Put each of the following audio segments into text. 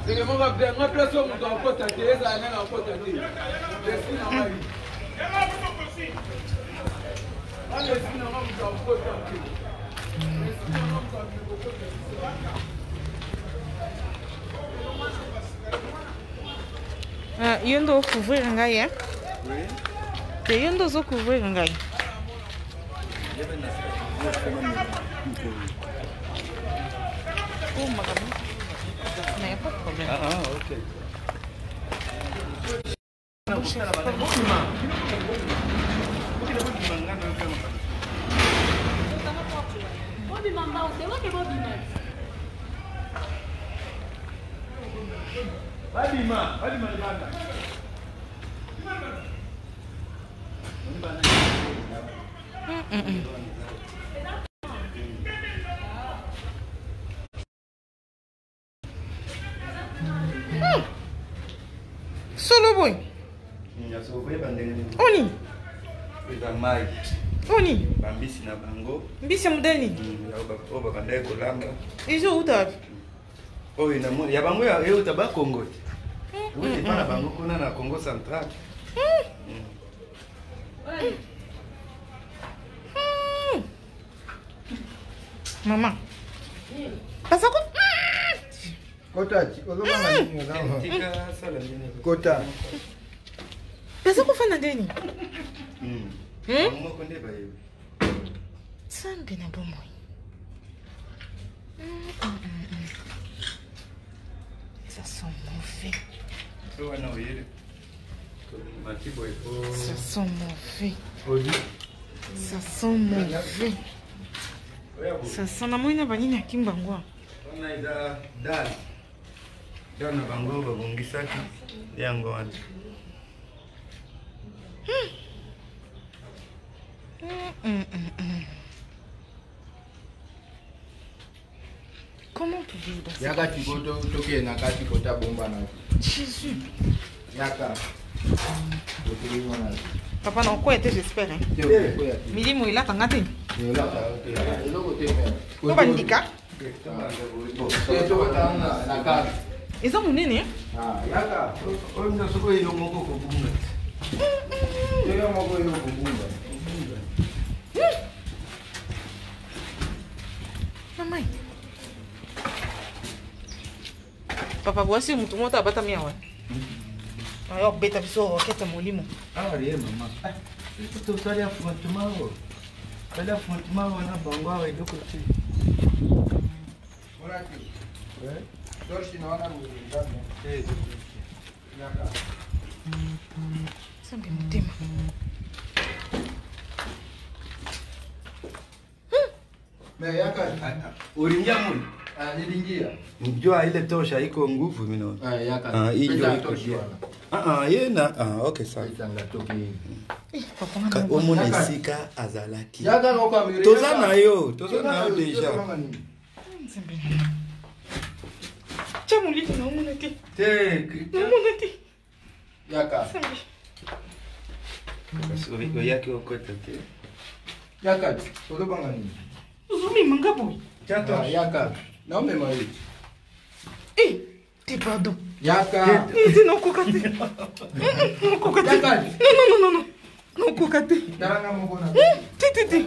Seke moko bien, nga place oyo moto akota te, ezala nani akota te. Esprit na ngai. Wana esprit na ngai moto akota te. Esprit na ngai moto akota te. Ah, yo nde ocouvrir ngai eh? Te yo nde ozocouvrir ngai. Oh, makambo. Mais y a pas de problème. Ah, ah, ok. Babima, babima libanda. Solo boye. Oni. Eza mai. Oni. Bambisi na bango. Mbisi ya modele nini? Oyo babandaki kolamba. Ezowuta wapi? Oyo namoni ya bango euta ba Congo te. Euta epa na bango kuna na Congo central. Mama. Baza ko Kota, ozobanga nini oza awa? Tika sala ndenge. Kota. Baza kofanda ndeni. Bango moko nde bayebi. Nzambe na bomoi. Ça sent mauvais. So wana oyele. Mati boye po. Ça sent mauvais. Ozi. Ça sent mauvais. Ça sent namoni na banini ya kimbangu awa. Wana eza dal. Dal na bango babongisaki nde yango wana. Comment pouvez-vous dans cette Yaka tiko tokende na kati kota bomba na Jésus. Yaka. Tokende wana. Papa na okoya te j'espère. Hein? Te okoya te. Milimo elaka nga te. Elaka te. Eloko te mère. To bandika. Te tokota na kati. Eza monene hein? Ah, yaka. Oyo nyonso oyo yo moko okobunga te. Te yo moko yo okobunga. Mama. Papa bwasi moto moko abatami awa. Ayo obeta biso roquette ya molimo. Awa ye mama. Tosali affrontement oyo. Tosali affrontement oyo na bango awa eloko te. Mona te. Torche na wana boye eza bien. Yaka. Nzambe motema. Mais yaka. Ulingia muli? Ah, nilingia. Njua ile tosha iko nguvu mino. Ah, yaka. Ah, hii ndio Pesa iko torche bien. wana. Ah, ah, ye na ah, okay sawa. Etanga toki. Eh, papa nga Ka- na Omona Yaka. esika azalaki. Yaka na okamere. Toza na yo, toza na yo deja. Nzambe. Tia molili na omona te. Te. Naomona te. Yaka. Nzambe. Kasi oyaki okota te. Yaka. Ozobanga nini? Ozomema nga boye. Tia Ah, torche. yaka. Naomema yo. Eh, te pardon. Yaka. Eh, te nakoka te. Nakoka te. Yaka. Non, non, non, non, non. Nakoka te. Talanga moko na. Te, te, te.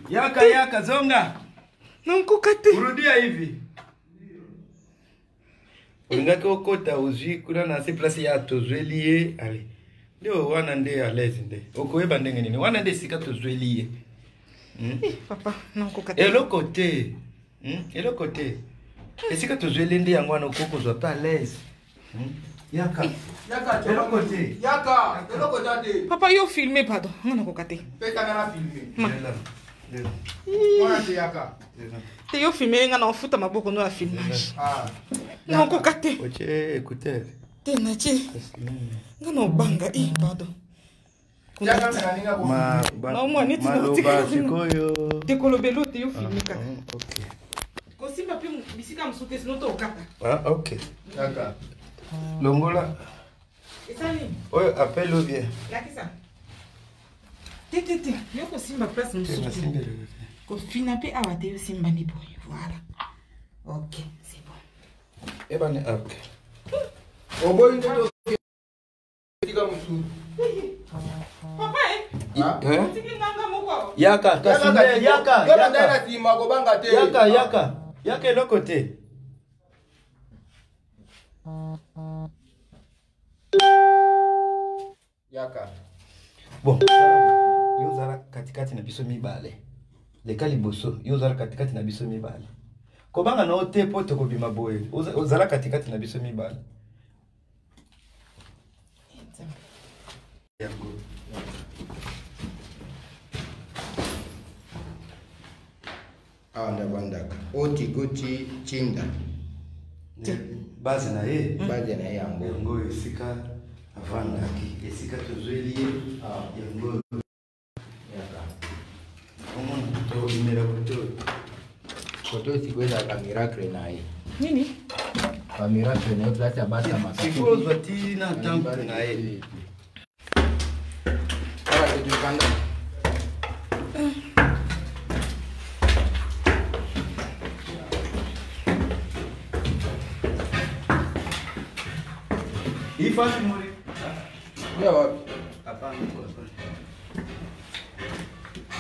Yaka yaka zonga. Nakoka te. Rudia hivi. Olingaki okota ozwi kuna na se place ya tozweli ye ale nde wana nde à l'aise nde okoyeba ndenge nini wana nde esika tozweli ye Eh, papa, nakoka te. Eloko te Eloko te esika tozweli nde yango wana okoki kozwa mpe à l'aise Yaka. Yaka. Eloko te. Yaka. Eloko ta te. Papa, yo filme, pardon. Nga nakoka te. Pesa nga na filme. Nzela. Nzela. Mwana te yaka. Nzela. Te yo filme nga na ofuta maboko no ya filmage. Ah. Nakoka te. Otie écouteur. Te natie. Nga na obanga. Eh, pardon. Yaka na ninga ko. Ma, ba, Na omwa neti na maloba otikala bino. sikoyo. Te kolobela te yo filme kaka. Ok. Kosimba mpe bisika mosusu te sino to okata. Ah, ok. Yaka. Longola. Esali nini? Oyo appel ou bien? Lakisa. Te te te, yo kosimba place mosusu te. Kofina mpe awa te yo simba nde boye. Voilà. Ok, c'est bon. Ebani arc. Oboyi nde totika mosusu. Papa, Eh? otiki nganga moko. Yaka, kasi nde, yaka, Yaka nde na yaka. nsima kobanga te. Yaka, yaka. Yaka eloko te. Yaka. Bon, yo ozala katikati na biso mibale. Leka liboso, yo ozala katikati na biso mibale. Kobanga na yo te mpo tokobima boye. Ozala katikati na biso mibale. Yango. Awa nde abandaka. Oti goti tinda. Base na ye. Base na ye yango. Yango esika avandaki, esika tozweli ye. Yango. Yaka. Omona tobimela kote oyo. Koto sikoyo ezalaka miracle na ye. Nini? Ba miracle na ye place abatamaka. Sikoyo ozwa ti na temple na ye. Awa tokanda. Ifasi muri. Ya wapi? Hapana, hapana.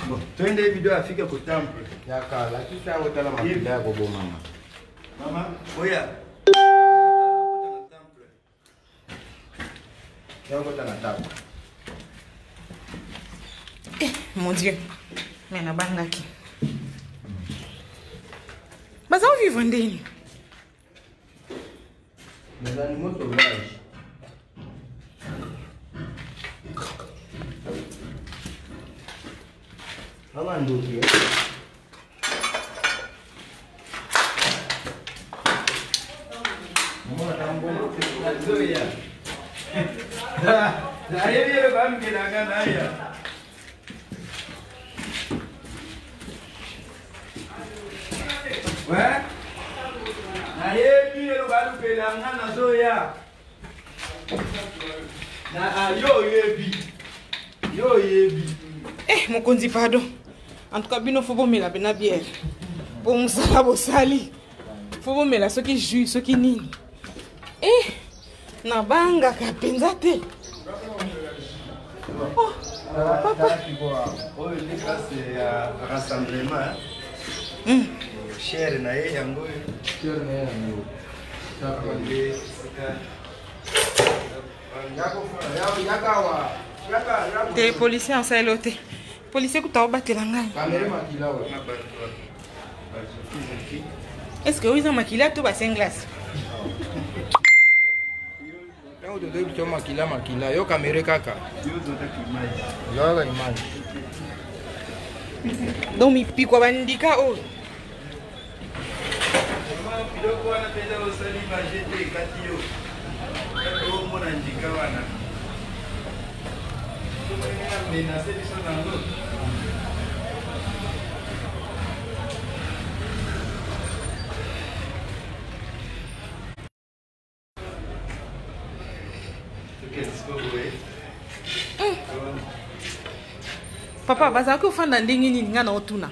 Bon, twende video afike ku temple. Yaka, lakisa yango tala makila ya kobomama. Mama, oya. Yakota na table. Eh, mon Dieu. Mais nabangaki. Baza vivre ndeni. Les animaux sauvages. Mama ndoki. Eh? Nazoya. Nayebi eloko alukelanga naya. Ouais? Nayebi eloko alukelanga nazoya. Na ah, yo oyebi. Yo oyebi. Eh, mokonzi pardon. En tout cas, bino faut bomela bena bière. Po mosala bosali. Faut bomela soki jus, soki nini. Eh, nabangaka mpenza te. Oh, papa. Oyo nde place ya rassemblement. Hein? Chere na ye yango oyo. Chere na ye yango. Nde esika. Te policier asaleli yo te. Policier kuta obatela ngai. Kamere makila oyo. Na bato bazoki. Est-ce que oyo eza makila to bassin glace? Ntango tozoyi biso makila makila, yo kamere kaka. Yo ozotaka image. Ozalaka image. Donc mipikwa bandika oyo. Mama, biloko wana mpenza osali baje te ekati yo. Omona ndika wana. Menase biso nango. Tokende sikoyo boye. Papa, bazalaki kofanda ndenge nini nga na otuna?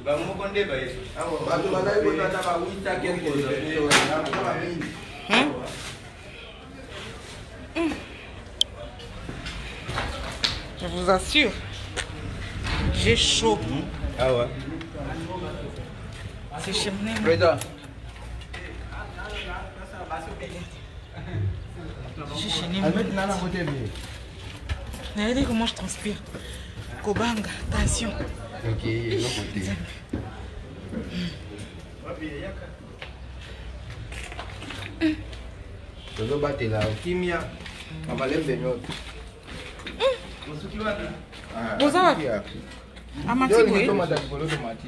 Bango moko nde baye. Bato bazali kozwa ata ba 8 quelque ata ba 1000. Je vous assure, j'ai chaud. Awa. C'est chez moi. Président. J'ai chez moi. Almet nana kote be. Regardez comment je transpire. Kobanga, tension. Ok, eloko te. Tozobatela kimia na malembe nyonso. Mosuki wana. Boza wapi? Amati boye. Tomata likolo tomati.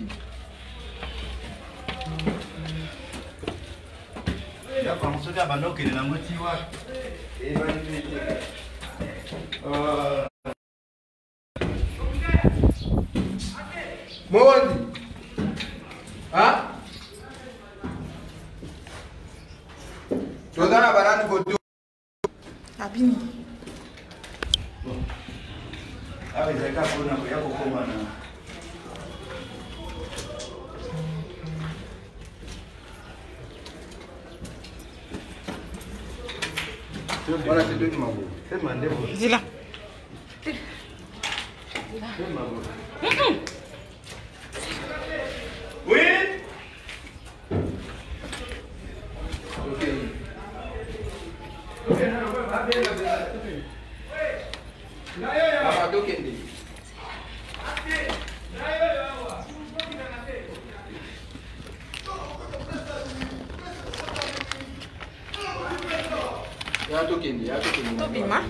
Ndako yango soki abanda okende nango ti wapi? Eyebani mpe te. Mokonzi. Ha? Toza na banani koto. Abini. Awa ezali kaka mpona koya kokoma na Wana te tobima boye. Sema nde boye. Nzela. Sema boye. Oui. Tokei. Mama tokende. Ya tokende, ya tokende. Tobima.